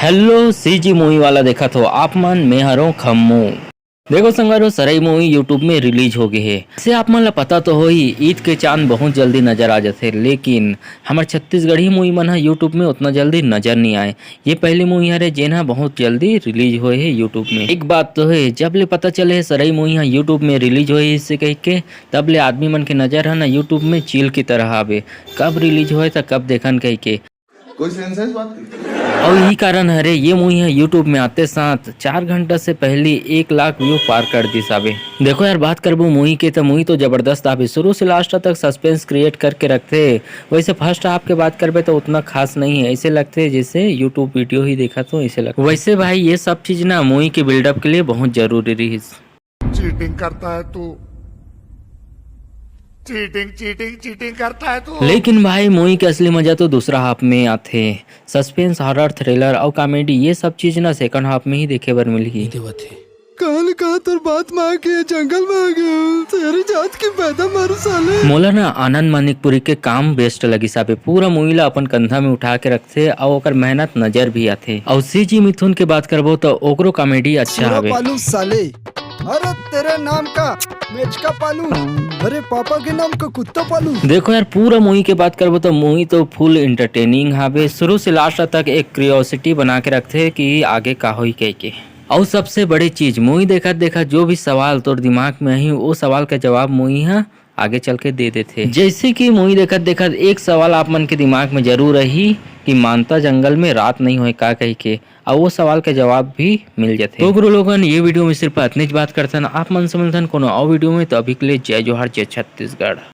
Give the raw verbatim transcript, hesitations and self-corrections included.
Hello CG movie वाला देखत हो आप मन, मैं हरों खम्मू। देखो संगवारी हो, सरई मूवी YouTube में रिलीज हो गए हे। से आप मन ला पता तो होही, ईद के चांद बहुत जल्दी नजर आ जाथे, लेकिन हमर छत्तीसगढ़ी मूवी मन ह YouTube में उतना जल्दी नजर नहीं आए। ये पहली मूवी हरे जेन ह बहुत जल्दी रिलीज होए हे YouTube में। एक बात तो हे, जब ले पता चले हे सरई मूवी ह YouTube में रिलीज होए हे इसे कह के, तब ले आदमी मन के नजर ह ना YouTube में चील की तरह आवे, कब रिलीज होए त कब देखन कह के। कोई सेंस है इस बात की? अउ यही कारण हरे, ये मूवी ह YouTube में आते साथ चार घंटा से पहली एक लाख व्यू पार कर दिस आबे। देखो यार, बात करबो मूवी के, त मूवी तो जबरदस्त आबे, शुरू से लास्ट तक सस्पेंस क्रिएट करके रखथे। वैसे फर्स्ट हाफ के बात करबे तो उतना खास नहीं है, ऐसे लगथे जैसे YouTube वीडियो ही देखत हो ऐसे लगथे। वैसे भाई, ये सब चीज ना मूवी के बिल्डअप के लिए बहुत जरूरी रहिस। चीटिंग करता है तू, चीटिंग चीटिंग चीटिंग करता है तू। लेकिन भाई, मूवी के असली मजा तो दूसरा हाफ में आथे। सस्पेंस, हॉरर, थ्रिलर अउ कॉमेडी, ये सब चीज ना सेकंड हाफ में ही देखे बर मिलही। काल कहा तोर बात में आके जंगल में आ गया, तेरी जात की पैदा मारू साले। मोला ना आनंद मानिकपुरी के काम बेस्ट लगिस आबे। पूरा मूवी ला अपन कंधा में उठा के रखथे अउ ओकर मेहनत नजर भी आथे। अउ सीजी मिथुन के बात करबो तो ओकरो कॉमेडी अच्छा हवे। पालू साले, अरे तेरे नाम का मेचका पालू, अरे पापा के नाम का कुत्ता पालू। देखो यार, पूरा मूवी के बात करबो तो मूवी तो फुल एंटरटेनिंग हावे। शुरू से लास्ट तक एक क्यूरियोसिटी बना के रखथे कि आगे का होई कह के। अउ सबसे बड़ी चीज, मूवी देखत देखत जो भी सवाल तोर दिमाग में आही, वो सवाल का जवाब मूवी ह आगे चल के दे देथे। जैसे कि मूवी देखत देखत एक सवाल आप मन के दिमाग में जरूर आही कि मानता जंगल में रात नहीं होए का कह के, अउ वो सवाल के जवाब भी मिल जाथे। तो गुरु लोगन, ये वीडियो में सिर्फ इतनी बात करथन। आप मन से मिलथन कोनो और वीडियो में। तो अभी के लिए जय जोहार, जय छत्तीसगढ़।